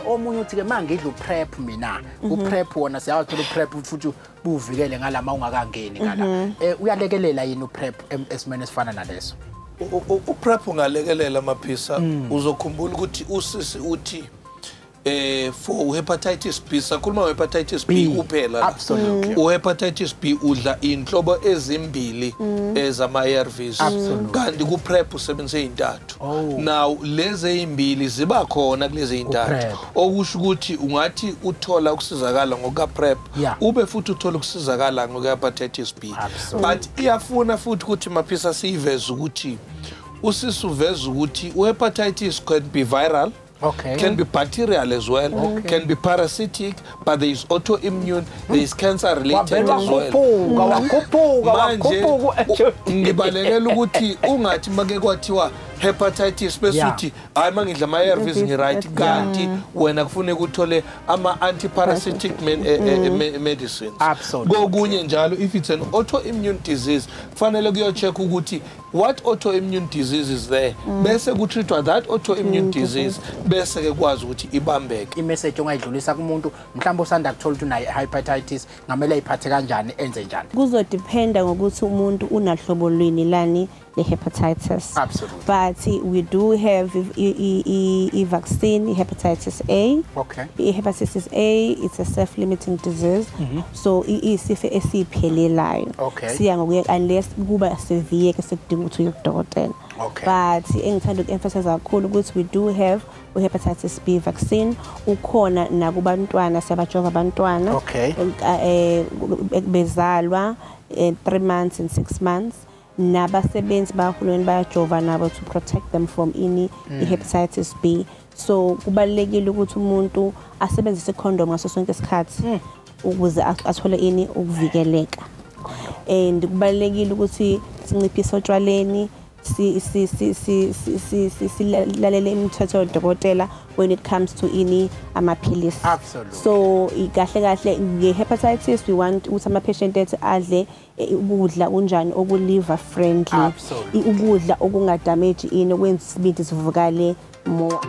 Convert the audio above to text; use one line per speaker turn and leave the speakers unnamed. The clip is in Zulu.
Omunye uthi ke mangidla uPrep mina, uPrep wona siyawathola uPrep futhi buvikele ngalama ungakangeni ngala. Uyalekelela yini uPrep esimene esifana naleso?
UPrep ungalekelela Maphisa. Uzokhumbula ukuthi usisi uthi for hepatitis B, sakhuluma hepatitis B kuphela.
Absolutely.
Hepatitis B udla inhlobo ezimbili ezama ARVs. Kanti ku PrEP usebenzise izintathu. Now lezi ezimbili ziba khona kulezi ezintathu. Okusho ukuthi ungathi uthola ukusizakala ngoka PrEP, ube futhi uthola ukusizakala ngoka hepatitis B. But iyafuna futhi ukuthi Maphisa siyiveze ukuthi usisi uveza ukuthi hepatitis can be viral.
Okay.
Can be bacterial as well, can be parasitic, but there is autoimmune, there is cancer related as well. Ngibalekela ukuthi ungathi make kwathiwa hepatitis bese uthi hayi mangidla ama ARVs ngi right, kanti wena kufuneka uthole ama antiparasitic medicines. Kokunye njalo, if it's an autoimmune disease, kufanele kuyocheck ukuthi what autoimmune disease is there, bese kutreatwa that autoimmune disease, bese ke kwazi ukuthi ibambeke.
Imessage ongayidlulisa kumuntu mhlawumbe osanda kuthola ukuthi unayo hepatitis, ngamele ayiphathe kanjani, enze njani?
Kuzodependa ngokuthi umuntu unahlobo lwini lani le hepatitis.
Absolutely.
But we do have a vaccine, hepatitis A.
Okay.
Hepatitis A, it's a self-limiting disease. So isifo esiphelelayo.
Okay.
Siya ngokuya unless kuba severe ke sekudinga ukuthi uye kudokotela.
Okay.
But engithanda uku-emphasize kakhulu ukuthi we do have hepatitis B vaccine, ukhona nakubantwana, siyabajova abantwana.
Okay.
Bezalwa 3 months and 6 months. Nabasebenzi bahulumeni bayajova nabo to protect them from ini hepatitis B. So kubalulekile ukuthi umuntu asebenzise condom ngaso sonke isikhathi ukuze athole ini ukuvikeleka. And kubalulekile ukuthi sinciphise otshwaleni, silalele imithetho yodokotela when it comes to ini amaphilisi.
Absolutely.
So kahle kahle nge-hepatitis we want ukuthi ama-patient ethu adle ukudla kunjani oku-liver friendly, ukudla okungadamage ini okwenza isibindi sivukale more.